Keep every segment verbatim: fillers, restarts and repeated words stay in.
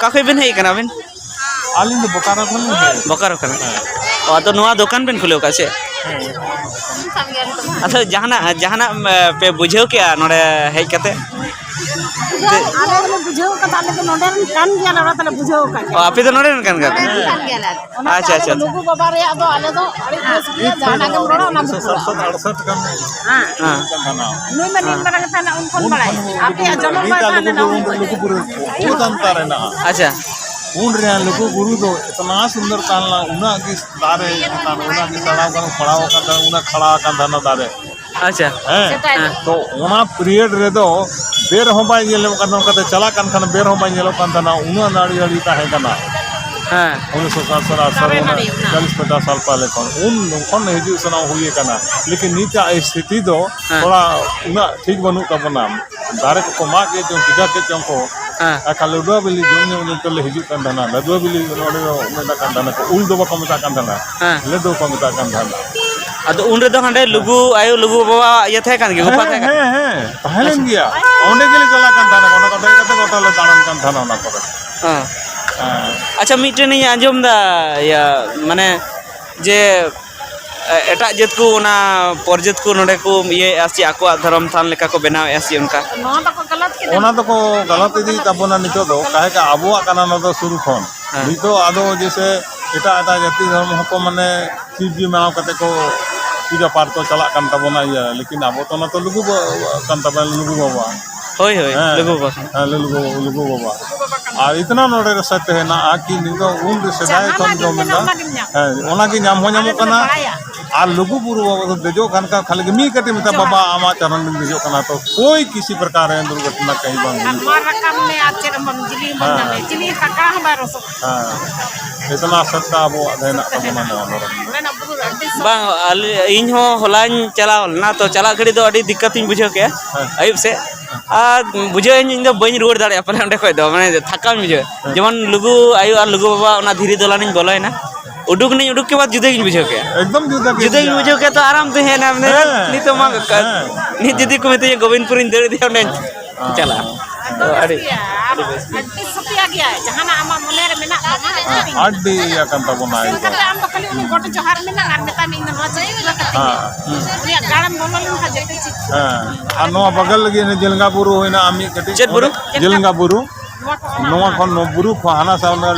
ᱚᱠᱟ ᱠᱷᱚᱱ ᱵᱤᱱ ᱦᱮᱡ ᱟᱠᱟᱱᱟ ᱟᱹᱵᱤᱱ? ᱟᱹᱞᱤᱧ ᱫᱚ ᱵᱳᱠᱟᱨᱳ ᱠᱷᱚᱱ ᱞᱤᱧ ᱦᱮᱡ ᱟᱠᱟᱱᱟ᱾ ᱵᱳᱠᱟᱨᱳ ᱠᱷᱚᱱ᱾ ᱦᱮᱸ᱾ ᱚ, ᱟᱫᱚ ᱱᱚᱣᱟ ᱫᱚᱠᱟᱱ ᱵᱤᱱ ᱠᱷᱩᱞᱟᱹᱣ ᱠᱟᱜᱼᱟ ᱥᱮ? ᱦᱮᱸ᱾ ᱟᱪᱪᱷᱟ, ᱡᱟᱦᱟᱱᱟᱜ, ᱡᱟᱦᱟᱱᱟᱜ, ᱮ, ᱯᱮ ᱵᱩᱡᱷᱟᱹᱣ ᱠᱮᱜᱼᱟ ᱱᱚᱰᱮ ᱦᱮᱡ ᱠᱟᱛᱮ? ᱟᱞᱮ ᱫᱚᱞᱮ ᱵᱩᱡᱷᱟᱹᱣ ᱠᱟᱫᱟ, ᱟᱞᱮ ᱫᱚ ᱱᱚᱰᱮ ᱨᱮᱱ ᱠᱟᱱ ᱜᱮᱭᱟᱞᱮ, ᱚᱱᱟ ᱛᱮᱞᱮ ᱵᱩᱡᱷᱟᱹᱣ ᱠᱟᱫ ᱚ, ᱜᱮᱭᱟ᱾ ᱟᱯᱮ ᱫᱚ ᱱᱚᱰᱮ ᱨᱮᱱ ᱠᱟᱱ ᱜᱮᱭᱟ ᱯᱮ? ᱱᱚᱰᱮ ᱨᱮᱱ ᱠᱟᱱ ᱜᱮᱭᱟᱞᱮ ᱟᱞᱮ ᱫᱚ᱾ ᱚᱱᱟᱛᱮ ᱟᱪᱪᱷᱟ, ᱟᱞᱮ ᱟᱪᱪᱷᱟ, ᱫᱚ ᱟᱪᱪᱷᱟ᱾ ᱞᱩᱜᱩ ᱵᱟᱵᱟ ᱨᱮᱭᱟᱜ ᱫᱚ ᱟᱞᱮ ᱫᱚ ᱟᱹᱰᱤ ᱵᱮᱥ ᱜᱮᱭᱟ, ᱡᱟᱦᱟᱱᱟᱜ ᱜᱮᱢ ᱨᱚᱲᱟ, ᱚᱱᱟ ᱩᱱᱤᱥᱥᱚ ᱥᱟᱛ ᱥᱚᱛ ᱟᱴᱥᱚᱴ ᱠᱷᱚᱱ ᱦᱮᱸ᱾ ᱦᱮᱸ᱾ ᱠᱟᱱ ᱛᱟᱦᱮᱱᱟ᱾ ᱱᱩᱭ ᱢᱟ ᱱᱤᱱ ᱢᱟᱨᱟᱝ ᱛᱟᱦᱮᱱᱟ, ᱩᱱ ᱠᱷᱚᱱ ᱩᱱ ᱵᱟᱲᱟᱭ᱾ ᱠᱷᱚᱱ ᱟᱯᱮᱭᱟᱜ ᱡᱚᱱᱚᱢ ᱵᱟᱭ ᱛᱟᱦᱮᱸ ᱞᱮᱱᱟ ᱩᱱ ᱞᱩᱜᱩ ᱠᱷᱚᱱ᱾ ᱵᱩᱨᱩ ᱩᱱ ᱚᱱᱛᱚᱨ ᱨᱮᱱᱟᱜ᱾ ᱟᱪᱪᱷᱟ᱾ ᱩᱱ ᱨᱮ ᱞᱩᱜᱩ ᱵᱩᱨᱩ ᱫᱚ ᱮᱛᱱᱟ ᱥᱩᱱᱫᱚᱨ ᱛᱟᱦᱮᱸ ᱞᱮᱱᱟ, ᱩᱱᱟᱹᱜ ᱜᱮ ᱫᱟᱨᱮ ᱪᱮᱛᱟᱱ, ᱩᱱᱟᱹᱜ ᱜᱮ ᱥᱮᱬᱟ ᱠᱟᱱᱟ, ᱯᱟᱲᱟᱣ ᱟᱠᱟᱱ ᱛᱟᱦᱮᱱᱟ, ᱩᱱᱟᱹᱜ ᱠᱷᱟᱲᱟ ᱟᱠᱟᱱ ᱛᱟᱦᱮᱱᱟ ᱫᱟᱨᱮ᱾ ᱟᱪᱪᱷᱟ᱾ ᱦᱮᱸ᱾ ᱦᱮᱸ᱾ ᱛᱚ ᱚᱱᱟ period ᱨᱮᱫᱚ ᱵᱮᱨ ᱦᱚᱸ ᱵᱟᱭ ᱧᱮᱞᱚᱜ ᱠᱟᱱ ᱛᱟᱦᱮᱱᱟ, ᱚᱱᱠᱟᱛᱮ ᱪᱟᱞᱟᱜ ᱠᱟᱱ ᱠᱷᱟᱱ ᱵᱮᱨ ᱦᱚᱸ ᱵᱟᱭ ᱧᱮᱞᱚᱜ ᱠᱟᱱ ᱛᱟᱦᱮᱱᱟ, ᱩᱱᱟᱹᱜ ᱱᱟᱹᱲᱤ ᱟᱹᱲᱤ ᱛᱟᱦᱮᱸ ᱠᱟᱱᱟ᱾ ᱦᱮᱸ᱾ ᱩᱱᱤᱥᱥᱚ ᱥᱟᱛ ᱥᱟᱞ, ᱟᱴ ᱥᱟᱞ, ᱫᱟᱨᱮ ᱚᱱᱟ ᱱᱟᱹᱲᱤ ᱨᱮᱱᱟᱜ᱾ ᱪᱚᱞᱞᱤᱥ ᱯᱚᱧᱪᱟᱥ ᱥᱟᱞ ᱯᱟᱦᱞᱮ ᱠᱷᱚᱱ ᱩᱱ ᱠᱷᱚᱱ ᱦᱤᱡᱩᱜ ᱥᱮᱱᱚᱜ ᱦᱩᱭ ᱟᱠᱟᱱᱟ, ᱞᱮᱠᱤᱱ ᱱᱤᱛᱟᱜ ᱥᱛᱷᱤᱛᱤ ᱫᱚ ᱦᱮᱸ᱾ ᱛᱷᱚᱲᱟ ᱩᱱᱟᱹᱜ ᱴᱷᱤᱠ ᱵᱟᱹᱱᱩᱜ ᱛᱟᱵᱚᱱᱟ᱾ ᱫᱟᱨᱮ ᱠᱚᱠᱚ ᱢᱟᱜ ᱠᱮᱫ ᱪᱚᱝ, ᱪᱤᱠᱟ ᱠᱮᱫ ᱪᱚᱝ ᱠᱚ᱾ ᱦᱮᱸ᱾ ᱮᱠᱷᱟᱱ ᱞᱟᱹᱰᱩ ᱵᱤᱞᱤ ᱡᱚᱢ ᱧᱩ ᱧᱩᱛᱩᱢ ᱞᱮ ᱦᱤᱡᱩᱜ ᱠᱟᱱ ᱛᱟᱦᱮᱱᱟ᱾ ᱞᱟᱹᱰᱩ ᱵᱤᱞᱤ ᱱᱚᱰᱮ ᱫᱚ ᱢᱮᱛᱟᱜ ᱠᱟᱱ ᱛᱟᱦᱮᱱᱟ ᱠᱚ, ᱩᱞ ᱫᱚ ᱵᱟᱠᱚ ᱢᱮᱛᱟᱜ ᱠᱟᱱ ᱛᱟᱦᱮᱱᱟ, ᱦᱮᱸ᱾ ᱞᱟᱹᱰᱩ ᱠᱚ ᱢᱮᱛᱟᱜ ᱠᱟᱱ ᱛᱟᱦᱮᱱᱟ᱾ ᱟᱫᱚ ᱩᱱ ᱨᱮᱫᱚ ᱦᱟᱸᱰᱮ ᱞᱩᱜᱩ ᱟᱭᱳ, ᱞᱩᱜᱩ ᱵᱟᱵᱟᱣᱟᱜ ᱤᱭᱟᱹ ᱛᱟᱦᱮᱸ ᱠᱟᱱ ᱜᱮᱭᱟ, ᱜᱩᱯᱷᱟ ᱦᱮᱸ, ᱛᱟᱦᱮᱸ ᱠᱟᱱ ᱦᱮᱸ, ᱜᱮᱭᱟ? ᱦᱮᱸ, ᱛᱟᱦᱮᱸ ᱞᱮᱱ ᱟᱪᱪᱷᱟ᱾ ᱜᱮᱭᱟ᱾ ᱚᱸᱰᱮ ᱜᱮᱞᱮ ᱪᱟᱞᱟᱜ ᱠᱟᱱ ᱛᱟᱦᱮᱱᱟ, ᱚᱸᱰᱮ ᱠᱚ ᱫᱮᱡ ᱠᱟᱛᱮ ᱜᱚᱴᱟ ᱞᱮ ᱫᱟᱬᱟᱱ ᱠᱟᱱ ᱛᱟᱦᱮᱱᱟ ᱚᱱᱟ ᱠᱚᱨᱮ᱾ ᱦᱮᱸ᱾ ᱦᱮᱸ᱾ ᱟᱪᱪᱷᱟ, ᱢᱤᱫᱴᱮᱱ ᱤᱧ ᱟᱸᱡᱚᱢ ᱫᱟ, ᱤᱭᱟᱹ, ᱢᱟᱱᱮ, ᱡᱮ, ᱮ-, ᱮᱴᱟᱜ ᱡᱟᱹᱛ ᱠᱚ, ᱚᱱᱟ ᱯᱚᱨ ᱡᱟᱹᱛ ᱠᱚ ᱱᱚᱰᱮ ᱠᱚ ᱤᱭᱟᱹᱭᱮᱫᱼᱟ ᱥᱮ ᱟᱠᱚᱣᱟᱜ ᱫᱷᱚᱨᱚᱢ ᱛᱷᱟᱱ ᱞᱮᱠᱟ ᱠᱚ ᱵᱮᱱᱟᱣᱮᱫᱼᱟ ᱥᱮ ᱚᱱᱠᱟ? ᱱᱚᱣᱟ ᱫᱚᱠᱚ ᱜᱟᱞᱟᱛ ᱠᱮᱫᱟ᱾ ᱚᱱᱟ ᱫᱚᱠᱚ ᱜᱟᱞᱟᱛ ᱤᱫᱤᱭᱮᱫ ᱛᱟᱵᱚᱱᱟ ᱱᱤᱛᱚᱜ ᱫᱚ, ᱠᱟᱦᱮ ᱠᱟ ᱟᱵᱚᱣᱟᱜ ᱠᱟᱱᱟ ᱱᱚᱣᱟ ᱫᱚ ᱥᱩᱨᱩ ᱠᱷᱚᱱ᱾ ᱦᱮᱸ᱾ ᱱᱤᱛᱚᱜ ᱟᱫᱚ ᱡᱮᱭᱥᱮ ᱮᱴᱟᱜ ᱮᱴᱟᱜ ᱡᱟᱹᱛᱤ ᱫᱷᱚᱨᱢᱚ ᱦᱚᱸᱠᱚ ᱢᱟᱱᱮ ᱥᱤᱵ ᱡᱤ ᱢᱟᱱᱟᱣ ᱠᱟᱛᱮ ᱠᱚ ᱯᱩᱡᱟ ᱯᱟᱴ ᱠᱚ ᱪᱟᱞᱟᱜ ᱠᱟᱱ ᱛᱟᱵᱚᱱᱟ, ᱤᱭᱟᱹ, ᱞᱮᱠᱤᱱ ᱟᱵᱚ ᱛᱚ ᱚᱱᱟ ᱛᱚ ᱞᱩᱜᱩ ᱵᱟ-, ᱠᱟᱱ ᱛᱟᱵᱚᱱᱟ, ᱞᱩᱜᱩ ᱵᱟᱵᱟ᱾ ᱦᱳᱭ, ᱦᱳᱭ, ᱦᱮᱸ᱾ ᱞᱩᱜᱩ ᱵᱟᱵᱟ᱾ ᱦᱮᱸ, ᱞᱩᱜᱩ, ᱞᱩᱜᱩ ᱵᱟᱵᱟ᱾ ᱟᱨ ᱤᱛᱱᱟ ᱱᱚᱰᱮ ᱨᱮ ᱥᱟᱛ ᱦᱮᱱᱟᱜᱼᱟ ᱠᱤ ᱱᱤᱛᱚᱜ ᱩᱱ ᱨᱮ ᱥᱮᱫᱟᱭ ᱡᱟᱦᱟᱸ ᱠᱷᱚᱱ ᱞᱟᱹᱜᱤᱫ ᱡᱚᱢ ᱢᱮᱱᱟᱜᱼᱟ, ᱢᱮᱱᱟᱜᱼᱟ᱾ ᱚᱱᱟ ᱜᱮᱢ ᱧᱟᱢᱟ᱾ ᱦᱮᱸ, ᱚᱱᱟ ᱜᱮ ᱧᱟᱢ ᱦᱚᱸ ᱚᱱᱟ ᱧᱟᱢᱚᱜ ᱜᱮᱵᱚᱱ ᱠᱟᱱᱟ᱾ ᱵᱟᱲᱟᱭᱟ᱾ ᱟᱨ ᱞᱩᱜᱩ ᱵᱩᱨᱩ ᱵᱟᱵᱟ ᱫᱚ ᱫᱮᱡᱚᱜ ᱠᱟᱱ ᱠᱷᱟᱱ ᱠᱷᱟᱹᱞᱤ ᱜᱮ ᱢᱤᱫ ᱠᱟᱹᱴᱤᱡ ᱢᱮᱛᱟ, ᱡᱚᱦᱟᱨ᱾ ᱵᱟᱵᱟ, ᱟᱢᱟᱜ ᱪᱟᱨᱚᱱ ᱨᱤᱧ ᱫᱮᱡᱚᱜ ᱠᱟᱱᱟ, ᱛᱚ ᱠᱳᱭ ᱠᱤᱥᱤ ᱯᱨᱚᱠᱟᱨ ᱨᱮ ᱫᱩᱨᱜᱷᱚᱴᱚᱱᱟ ᱠᱟᱹᱦᱤ ᱵᱟᱝ ᱟᱨ ᱦᱩᱭᱩᱜᱼᱟ᱾ ᱱᱚᱣᱟ ᱨᱟᱠᱟᱵ ᱢᱮ, ᱟᱨ ᱪᱮᱫ ᱦᱚᱸ ᱵᱟᱝ, ᱡᱤᱞᱤᱧ ᱦᱚᱸ ᱵᱟᱝ ᱦᱮᱸ᱾ ᱧᱟᱢᱮ, ᱡᱤᱞᱤᱧ ᱥᱟᱠᱟ ᱦᱚᱸ ᱵᱟᱭ ᱨᱚᱥᱚᱜᱼᱟ᱾ ᱦᱮᱸ, ᱮᱛᱱᱟ ᱥᱚᱛᱛᱟ ᱟᱵᱚᱣᱟᱜ ᱫᱚ ᱦᱮᱱᱟᱜ ᱛᱟᱵᱚᱱᱟ ᱱᱚᱣᱟ ᱫᱷᱚᱨᱚᱢ᱾ ᱚᱸᱰᱮᱱᱟᱜ ᱵᱩᱨᱩ ᱨᱮ ᱟᱹᱰᱤ ᱥᱚᱠᱛᱚ᱾ ᱵᱟᱝ, ᱟᱞᱮ, ᱤᱧ ᱦᱚᱸ ᱦᱚᱞᱟᱧ ᱪᱟᱞᱟᱣ ᱞᱮᱱᱟ, ᱛᱚ ᱪᱟᱞᱟᱜ ᱜᱷᱟᱹᱲᱤᱡ ᱫᱚ ᱟᱹᱰᱤ ᱫᱤᱠᱠᱟᱛ ᱤᱧ ᱵᱩᱡᱷᱟᱹᱣ ᱠᱮᱜᱼᱟ᱾ ᱦᱮᱸ᱾ ᱟᱹᱭᱩᱵ ᱥᱮᱫ᱾ ᱟᱨ ᱵᱩᱡᱷᱟᱹᱣ ᱤᱧ, ᱤᱧ ᱫᱚ ᱵᱟᱹᱧ ᱨᱩᱣᱟᱹᱲ ᱫᱟᱲᱮᱭᱟᱜᱼᱟ ᱯᱟᱞᱮ ᱚᱸᱰᱮ ᱠᱷᱚᱡ ᱫᱚ, ᱢᱟᱱᱮ ᱛᱷᱟᱠᱟᱣ ᱤᱧ ᱵᱩᱡᱷᱟᱹᱣᱟ᱾ ᱦᱮᱸ᱾ ᱡᱮᱢᱚᱱ ᱞᱩᱜᱩ ᱟᱭᱳ ᱟᱨ ᱞᱩᱜᱩ ᱵᱟᱵᱟ ᱚᱱᱟ ᱫᱷᱤᱨᱤ ᱫᱚᱞᱟᱱᱤᱧ ᱵᱚᱞᱚᱭᱮᱱᱟ, ᱩᱰᱩᱠ ᱱᱟᱹᱧ, ᱩᱰᱩᱠ ᱠᱮ ᱵᱟᱫ ᱡᱩᱫᱟᱹ ᱜᱤᱧ ᱵᱩᱡᱷᱟᱹᱣ ᱠᱮᱜᱼᱟ᱾ ᱮᱠᱫᱚᱢ ᱡᱩᱫᱟᱹ ᱜᱮ ᱡᱩᱫᱟᱹ ᱜᱤᱧ ᱵᱩᱡᱷᱟᱹᱣᱟ᱾ ᱵᱩᱡᱷᱟᱹᱣ ᱠᱮᱜᱼᱟ, ᱛᱚ ᱟᱨᱟᱢ ᱛᱮ ᱦᱮᱡ ᱮᱱᱟ, ᱢᱟᱱᱮ, ᱦᱮᱸ, ᱱᱤᱛᱚᱜ ᱢᱟ ᱦᱮᱸ, ᱦᱮᱸ᱾ ᱱᱤᱛ ᱡᱩᱫᱤ ᱠᱚ ᱢᱤᱛᱟᱹᱧᱟ ᱜᱳᱵᱤᱱᱫᱯᱩᱨᱤᱧ ᱫᱟᱹᱲ ᱤᱫᱤᱭᱟ, ᱚᱸᱰᱮᱧ ᱦᱮᱸ, ᱪᱟᱞᱟᱜᱼᱟ᱾ ᱦᱮᱸ᱾ ᱟᱹᱰᱤ ᱟᱹᱰᱤ ᱵᱮᱥ᱾ ᱟᱹᱰᱤ ᱥᱟᱹᱛᱭᱟ ᱜᱮᱭᱟ, ᱡᱟᱦᱟᱱᱟᱜ ᱟᱢᱟᱜ ᱢᱚᱱᱮ ᱨᱮ ᱢᱮᱱᱟᱜ ᱛᱟᱢᱟ᱾ ᱟᱹᱰᱤ ᱤᱭᱟᱹ ᱠᱟᱱ ᱛᱟᱵᱚᱱᱟ ᱥᱮᱱ ᱮᱠᱫᱚᱢ᱾ ᱠᱟᱛᱮ ᱟᱢ ᱫᱚ ᱠᱷᱟᱹᱞᱤ ᱩᱱᱤ ᱜᱚᱰ ᱡᱚᱦᱟᱨ ᱢᱮ ᱟᱨ ᱢᱮᱛᱟᱭ ᱢᱮ, "ᱤᱧ ᱫᱚ ᱱᱚᱣᱟ ᱪᱮᱫ ᱤᱧ ᱠᱟᱛᱮ ᱦᱮᱸ᱾ ᱦᱩᱸ᱾ ᱩᱱᱤᱭᱟᱜ ᱜᱟᱲᱮᱢ ᱵᱚᱞᱚ ᱞᱮᱱᱠᱷᱟᱱ ᱡᱚᱛᱚ ᱪᱮᱫ ᱦᱮᱸ᱾ ᱟᱨ ᱱᱚᱣᱟ ᱵᱟᱜᱟᱞ ᱞᱟᱹᱜᱤᱫ ᱡᱮᱞᱜᱟ ᱵᱩᱨᱩ ᱦᱩᱭᱱᱟ, ᱟᱨ ᱢᱤᱫ ᱠᱟᱹᱴᱤᱡ ᱪᱮᱫ ᱵᱩᱨᱩ? ᱡᱮᱞᱜᱟ ᱵᱩᱨᱩ᱾ ᱱᱚᱣᱟ ᱠᱚ ᱱᱚᱣᱟ ᱠᱷᱚᱱ ᱱᱚᱣᱟ ᱵᱩᱨᱩ ᱠᱷᱚᱱ ᱦᱟᱱᱟ ᱥᱟ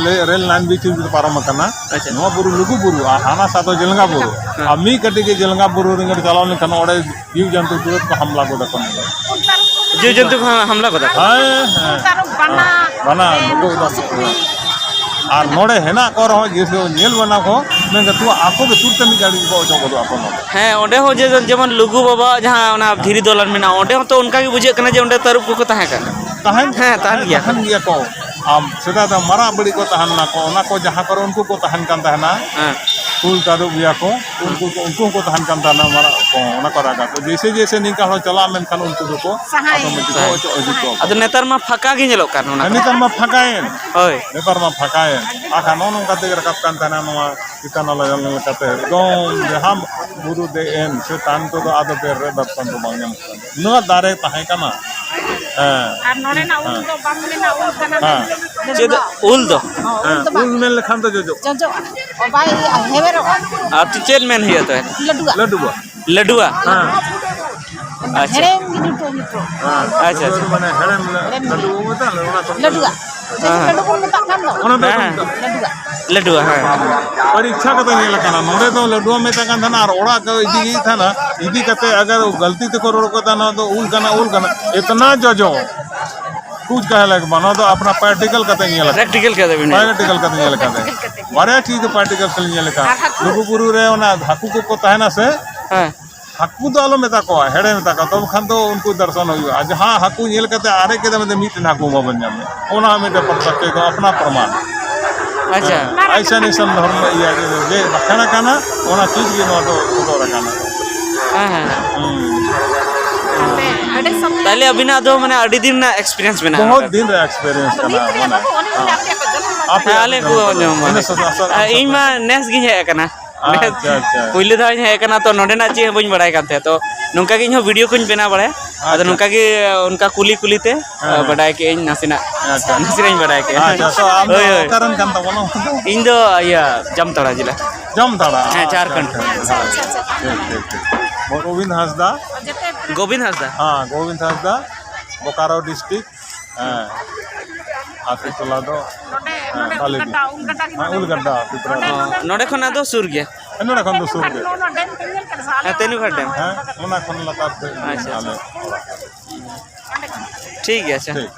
ᱨᱮᱞ ᱞᱟᱭᱤᱱ ᱵᱤᱪ ᱯᱟᱨᱚᱢ ᱟᱠᱟᱱᱟ᱾ ᱟᱪᱪᱷᱟ᱾ ᱱᱚᱣᱟ ᱵᱩᱨᱩ ᱞᱩᱜᱩ ᱵᱩᱨᱩ, ᱟᱨ ᱦᱟᱱᱟ ᱥᱟ ᱫᱚ ᱡᱮᱞᱜᱟ ᱵᱩᱨᱩ᱾ ᱦᱮᱸ᱾ ᱟᱨ ᱢᱤᱫ ᱠᱟᱹᱴᱤᱡ ᱜᱮ ᱡᱮᱞᱜᱟ ᱵᱩᱨᱩ ᱨᱮ ᱪᱟᱞᱟᱣ ᱞᱮᱱᱠᱷᱟᱱ ᱚᱸᱰᱮ ᱡᱤᱣ ᱡᱚᱱᱛᱩ ᱛᱩᱨᱟᱹᱛ ᱠᱚ ᱦᱟᱢᱞᱟ ᱜᱚᱫ ᱟᱠᱚ᱾ ᱡᱤᱣ ᱡᱚᱱᱛᱩ ᱠᱚ ᱦᱟᱢᱞᱟ ᱜᱚᱫᱟ ᱠᱚ? ᱦᱮᱸ, ᱦᱮᱸ᱾ ᱛᱟᱹᱨᱩᱵ, ᱵᱟᱱᱟ, ᱵᱟᱱᱟ, ᱱᱩᱠᱩ ᱮᱠᱫᱚᱢ᱾ ᱥᱩᱠᱨᱤ᱾ ᱟᱨ ᱱᱚᱰᱮ ᱦᱮᱱᱟᱜ ᱠᱚ ᱨᱮᱦᱚᱸ ᱡᱮ ᱧᱮᱞ ᱵᱟᱱᱟ ᱠᱚ, ᱢᱮᱱᱠᱷᱟᱱ ᱛᱩ ᱟᱠᱚ ᱜᱮ ᱛᱩᱨ ᱛᱮ ᱢᱤᱫ ᱜᱷᱟᱹᱲᱤᱡ ᱠᱚ ᱚᱪᱚᱜ ᱜᱚᱫᱚᱜ ᱟᱠᱚ ᱱᱚᱰᱮ᱾ ᱦᱮᱸ, ᱚᱸᱰᱮ ᱦᱚᱸ ᱡᱮ, ᱡᱮᱢᱚᱱ ᱞᱩᱜᱩ ᱵᱟᱵᱟᱣᱟᱜ ᱡᱟᱦᱟᱸ ᱚᱱᱟ ᱫᱷᱤᱨᱤ ᱫᱚᱞᱟᱱ ᱢᱮᱱᱟᱜᱼᱟ, ᱚᱸᱰᱮ ᱦᱚᱸ ᱛᱚ ᱚᱱᱠᱟ ᱜᱮ ᱵᱩᱡᱷᱟᱹᱜ ᱠᱟᱱᱟ ᱡᱮ ᱚᱸᱰᱮ ᱛᱟᱹᱨᱩᱵ ᱠᱚᱠᱚ ᱛᱟᱦᱮᱸ ᱠᱟᱱᱟ᱾ ᱛᱟᱦᱮᱱ, ᱦᱮᱸ, ᱛᱟᱦᱮᱱ ᱜᱮᱭᱟ ᱠᱚ᱾ ᱛᱟᱦᱮᱱ ᱜᱮᱭᱟ ᱠᱚ᱾ ᱟᱢ ᱥᱮᱫᱟᱭ ᱫᱚ ᱢᱟᱨᱟᱜ ᱵᱟᱹᱲᱤ ᱠᱚ ᱛᱟᱦᱮᱸ ᱞᱮᱱᱟ ᱠᱚ, ᱚᱱᱟ ᱠᱚ ᱡᱟᱦᱟᱸ ᱠᱚᱨᱮ ᱩᱱᱠᱩ ᱠᱚ ᱛᱟᱦᱮᱱ ᱠᱟᱱ ᱛᱟᱦᱮᱱᱟ, ᱦᱮᱸ᱾ ᱠᱩᱞ ᱛᱟᱹᱨᱩᱵ ᱜᱮᱭᱟ ᱠᱚ, ᱩᱱᱠᱩ ᱠᱚ, ᱩᱱᱠᱩ ᱦᱚᱸᱠᱚ ᱛᱟᱦᱮᱱ ᱠᱟᱱ ᱛᱟᱦᱮᱱᱟ ᱢᱟᱨᱟᱜ ᱠᱚ, ᱚᱱᱟ ᱠᱚ ᱨᱟᱜᱟ ᱠᱚ᱾ ᱡᱮᱭᱥᱮ, ᱡᱮᱭᱥᱮ ᱱᱤᱝᱠᱟ ᱦᱚᱲ ᱪᱟᱞᱟᱜ ᱢᱮᱱᱠᱷᱟᱱ ᱩᱱᱠᱩ ᱫᱚᱠᱚ ᱥᱟᱦᱟᱭ᱾ automatic ᱠᱚ ᱦᱮᱸ᱾ ᱚᱪᱚᱜ ᱦᱤᱡᱩᱜ ᱠᱚᱣᱟ᱾ ᱟᱫᱚ ᱱᱮᱛᱟᱨ ᱢᱟ ᱯᱷᱟᱸᱠᱟ ᱜᱮ ᱧᱮᱞᱚᱜ ᱠᱟᱱ ᱚᱱᱟ ᱦᱮᱸ, ᱠᱚ᱾ ᱱᱮᱛᱟᱨ ᱢᱟ ᱯᱷᱟᱸᱠᱟᱭᱮᱱ᱾ ᱦᱳᱭ᱾ ᱱᱮᱛᱟᱨ ᱢᱟ ᱯᱷᱟᱸᱠᱟᱭᱮᱱ᱾ ᱟᱨ ᱱᱚᱜᱼᱚ ᱱᱚᱝᱠᱟ ᱛᱮᱜᱮ ᱨᱟᱠᱟᱵ ᱠᱟᱱ ᱛᱟᱦᱮᱱᱟ ᱱᱚᱣᱟ ᱪᱮᱛᱟᱱ ᱱᱟᱞᱟ ᱧᱮᱞ ᱞᱮᱠᱟᱛᱮ᱾ ᱮᱠᱫᱚᱢ ᱡᱟᱦᱟᱸ ᱵᱩᱨᱩ ᱫᱮᱡ ᱮᱱ ᱥᱮ ᱛᱟᱭᱚᱢ ᱛᱮᱫᱚ ᱟᱫᱚ ᱵᱮᱨ ᱨᱮ ᱫᱚᱨᱥᱚᱱ ᱫᱚ ᱵᱟᱝ ᱧᱟᱢᱚᱜ ᱠᱟᱱᱟ᱾ ᱩᱱᱟᱹᱜ ᱫᱟᱨᱮ ᱛᱟᱦᱮᱸ ᱠᱟᱱᱟ᱾ ᱦᱮᱸ᱾ ᱟᱨ ᱱᱚᱰᱮᱱᱟᱜ ᱩᱞ ᱦᱮᱸ᱾ ᱫᱚ ᱵᱟᱝ ᱢᱮᱱᱟ, ᱩᱞ ᱠᱟᱱᱟ ᱦᱮᱸ᱾ ᱢᱮᱱᱛᱮ᱾ ᱪᱮᱫ ᱩᱞ ᱫᱚ? ᱦᱚᱸ, ᱩᱞ ᱦᱮᱸ, ᱫᱚ ᱵᱟᱝ᱾ ᱩᱞ ᱢᱮᱱ ᱞᱮᱠᱷᱟᱱ ᱫᱚ ᱡᱚᱡᱚᱜ᱾ ᱡᱚᱡᱚᱜᱼᱟ᱾ ᱚ, ᱵᱟᱭ ᱤᱭᱟᱹᱜᱼᱟ, ᱦᱮᱣᱮᱨᱚᱜᱼᱟ᱾ ᱟᱨ ᱪᱮᱫ ᱢᱮᱱ ᱦᱩᱭᱩᱜᱼᱟ ᱛᱟᱦᱮᱸ? ᱞᱟᱹᱰᱩᱣᱟᱜ᱾ ᱞᱟᱹᱰᱩᱣᱟ᱾ ᱞᱟᱹᱰᱩᱣᱟ? ᱦᱮᱸ᱾ ᱟᱪᱪᱷᱟ᱾ ᱦᱮᱲᱮᱢ ᱜᱮ ᱞᱟᱹᱴᱩ ᱞᱟᱹᱴᱩ᱾ ᱦᱮᱸ᱾ ᱟᱪᱪᱷᱟ, ᱟᱪᱪᱷᱟ᱾ ᱢᱟᱱᱮ ᱦᱮᱲᱮᱢ ᱞᱮ-, ᱞᱟᱹᱰᱩ᱾ ᱞᱟᱹᱰᱩ ᱵᱚᱱ ᱢᱮᱛᱟᱜ ᱠᱟᱱᱟ᱾ ᱞᱟᱹᱰᱩᱣᱟᱜ᱾ ᱡᱮᱭᱥᱮ ᱦᱮᱸ᱾ ᱞᱟᱹᱰᱩ ᱵᱚᱱ ᱢᱮᱛᱟᱜ ᱠᱟᱱ ᱫᱚ᱾ ᱚᱱᱟ ᱫᱚ ᱦᱮᱸ, ᱦᱮᱸ᱾ ᱞᱟᱹᱰᱩᱣᱟᱜ᱾ ᱯᱚᱨᱤᱠᱠᱷᱟ ᱠᱟᱛᱮ ᱧᱮᱞ ᱟᱠᱟᱱᱟ᱾ ᱱᱚᱰᱮ ᱫᱚ ᱞᱟᱹᱰᱩᱣᱟᱜ ᱢᱮᱛᱟᱜ ᱠᱟᱱ ᱛᱟᱦᱮᱱᱟ ᱟᱨ ᱚᱲᱟᱜ ᱠᱚ ᱤᱫᱤᱭᱮᱫ ᱛᱟᱦᱮᱱᱟ᱾ ᱤᱫᱤ ᱠᱟᱛᱮ ᱟᱜᱟᱨ ᱜᱟᱹᱞᱛᱤ ᱛᱮᱠᱚ ᱨᱚᱲ ᱠᱟᱫᱟ, ᱱᱚᱣᱟ ᱫᱚ ᱩᱞ ᱠᱟᱱᱟ, ᱩᱞ ᱠᱟᱱᱟ᱾ ᱤᱛᱱᱟ ᱡᱚᱡᱚ᱾ ᱠᱩᱪ ᱠᱟᱦᱮ ᱞᱟᱜᱮ ᱵᱟ, ᱱᱚᱣᱟ ᱫᱚ ᱟᱯᱱᱟ practical ᱠᱟᱛᱮ ᱧᱮᱞ ᱟᱠᱟᱱᱟ᱾ Practical ᱠᱟᱛᱮ ᱵᱤᱱ ᱧᱮᱞ practical ᱠᱟᱛᱮ ᱧᱮᱞ ᱟᱠᱟᱱᱟ᱾ ᱵᱟᱨᱭᱟ ᱪᱤᱡᱽ ᱫᱚ practical ᱛᱮᱞᱤᱧ ᱧᱮᱞ ᱟᱠᱟᱫᱟ᱾ ᱟᱨ ᱦᱟᱹᱠᱩ? ᱞᱩᱜᱩ ᱵᱩᱨᱩ ᱨᱮ ᱚᱱᱟ ᱦᱟᱹᱠᱩ ᱠᱚᱠᱚ ᱛᱟᱦᱮᱱᱟ ᱥᱮ, ᱦᱮᱸ᱾ ᱦᱟᱹᱠᱩ ᱫᱚ ᱟᱞᱚ ᱢᱮᱛᱟ ᱠᱚᱣᱟ, ᱦᱮᱲᱮ ᱢᱮᱛᱟ ᱠᱚᱣᱟ, ᱛᱚᱵᱮ ᱠᱷᱟᱱ ᱫᱚ ᱩᱱᱠᱩ ᱫᱚᱨᱥᱚᱱ ᱦᱩᱭᱩᱜᱼᱟ᱾ ᱟᱨ ᱡᱟᱦᱟᱸ ᱦᱟᱹᱠᱩ ᱧᱮᱞ ᱠᱟᱛᱮ ᱟᱨᱮᱡ ᱠᱮᱫᱟ ᱢᱮᱱᱛᱮ ᱢᱤᱫᱴᱮᱱ ᱦᱟᱹᱠᱩ ᱵᱟᱵᱚᱱ ᱧᱟᱢᱮᱭᱟ, ᱚᱱᱟ ᱦᱚᱸ ᱢᱤᱫᱴᱮᱱ ᱯᱨᱚᱛᱛᱚᱠ ᱮᱠᱫᱚᱢ ᱟᱯᱱᱟ ᱯᱨᱚᱢᱟᱱ᱾ ᱟᱪᱪᱷᱟ᱾ ᱦᱮᱸ, ᱟᱭᱥᱟ ᱱᱤᱥᱟᱱ ᱫᱷᱚᱨᱢᱚ ᱤᱭᱟᱹ ᱡᱮ ᱵᱟᱠᱷᱮᱲ ᱟᱠᱟᱱᱟ, ᱚᱱᱟ ᱪᱤᱡᱽ ᱜᱮ ᱱᱚᱣᱟ ᱫᱚ ᱥᱚᱫᱚᱨ ᱟᱠᱟᱱᱟ᱾ ᱦᱮᱸ, ᱦᱮᱸ᱾ ᱦᱩᱸ᱾ ᱛᱟᱦᱞᱮ ᱟᱹᱵᱤᱱᱟᱜ ᱫᱚ ᱢᱟᱱᱮ ᱟᱹᱰᱤ ᱫᱤᱱ ᱨᱮᱱᱟᱜ experience ᱢᱮᱱᱟᱜᱼᱟ ᱵᱚᱦᱩᱛ ᱱᱚᱰᱮ? ᱫᱤᱱ ᱨᱮ experience ᱠᱟᱱᱟ, ᱢᱟᱱᱮ, ᱦᱮᱸ, ᱟᱯᱮ ᱦᱮᱸ, ᱟᱞᱮ ᱠᱚ ᱡᱚᱱᱚᱢ ᱤᱱᱟᱹ ᱟᱯᱮ᱾ ᱥᱚᱫᱚᱨ ᱟᱥᱚᱞ ᱟᱨ ᱤᱧ ᱢᱟ ᱱᱮᱥ ᱜᱤᱧ ᱦᱮᱡ ᱟᱠᱟᱱᱟ᱾ ᱟᱪᱪᱷᱟ, ᱟᱪᱪᱷᱟ᱾ ᱯᱩᱭᱞᱩ ᱫᱷᱟᱣ ᱤᱧ ᱦᱮᱡ ᱟᱠᱟᱱᱟ, ᱛᱚ ᱱᱚᱰᱮᱱᱟᱜ ᱪᱮᱫ ᱦᱚᱸ ᱵᱟᱹᱧ ᱵᱟᱲᱟᱭ ᱠᱟᱱ ᱛᱟᱦᱮᱸᱫ᱾ ᱛᱚ ᱱᱚᱝᱠᱟ ᱜᱮ ᱤᱧ ᱦᱚᱸ video ᱠᱚᱧ ᱵᱮᱱᱟᱣ ᱵᱟᱲᱟᱭᱟ᱾ ᱟᱫᱚ ᱟᱪᱪᱷᱟ᱾ ᱱᱚᱝᱠᱟ ᱜᱮ, ᱚᱱᱠᱟ ᱠᱩᱞᱤ ᱠᱩᱞᱤ ᱛᱮ, ᱦᱮᱸ, ᱦᱮᱸ᱾ ᱵᱟᱰᱟᱭ ᱠᱮᱜ ᱟᱹᱧ ᱱᱟᱥᱮᱱᱟᱜ᱾ ᱟᱪᱪᱷᱟ᱾ ᱱᱟᱥᱮᱱᱟᱜ ᱤᱧ ᱵᱟᱰᱟᱭ ᱠᱮᱜᱼᱟ᱾ ᱟᱪᱪᱷᱟ, ᱛᱚ ᱟᱢ ᱫᱚ ᱦᱳᱭ, ᱦᱳᱭ᱾ ᱚᱠᱟ ᱨᱮᱱ ᱠᱟᱱ ᱛᱟᱵᱚᱱᱟ? ᱤᱧ ᱫᱚ ᱤᱭᱟᱹ, ᱡᱟᱢᱛᱟᱲᱟ ᱡᱮᱞᱟ᱾ ᱡᱟᱢᱛᱟᱲᱟ? ᱦᱮᱸ, ᱟᱪᱪᱷᱟ, ᱡᱷᱟᱲᱠᱷᱚᱸᱰ᱾ ᱟᱪᱪᱷᱟ, ᱟᱪᱪᱷᱟ᱾ ᱴᱷᱤᱠ, ᱴᱷᱤᱠ, ᱴᱷᱤᱠ᱾ ᱜᱳᱵᱤᱱᱫ ᱦᱟᱸᱥᱫᱟ? ᱜᱳᱵᱤᱱᱫ ᱦᱟᱸᱥᱫᱟ᱾ ᱦᱮᱸ, ᱜᱳᱵᱤᱱᱫ ᱦᱟᱸᱥᱫᱟ, ᱵᱳᱠᱟᱨᱳ ᱰᱤᱥᱴᱨᱤᱠᱴ᱾ ᱦᱮᱸ, ᱟᱹᱛᱩ ᱴᱚᱞᱟ ᱫᱚ, ᱦᱮᱸ, ᱠᱟᱞᱤᱰᱤ᱾ ᱦᱮᱸ, ᱩᱞᱜᱟᱰᱟ, ᱛᱤᱯᱨᱟ᱾ ᱚ, ᱱᱚᱰᱮ ᱠᱷᱚᱱᱟᱜ ᱫᱚ ᱥᱩᱨ ᱜᱮᱭᱟ? ᱦᱮᱸ, ᱱᱚᱰᱮ ᱠᱷᱚᱱ ᱫᱚ ᱥᱩᱨ ᱜᱮ᱾ ᱦᱮᱸ, ᱛᱮᱱᱩᱜᱷᱟᱴ ᱰᱮᱢ᱾ ᱦᱮᱸ, ᱚᱱᱟ ᱠᱷᱚᱱ ᱞᱟᱛᱟᱨ ᱥᱮᱫ ᱟᱪᱪᱷᱟ, ᱟᱪᱪᱷᱟ᱾ ᱟᱞᱮ ᱚᱲᱟᱜ᱾ ᱴᱷᱤᱠ ᱜᱮᱭᱟ, ᱟᱪᱪᱷᱟ᱾ ᱴᱷᱤᱠ᱾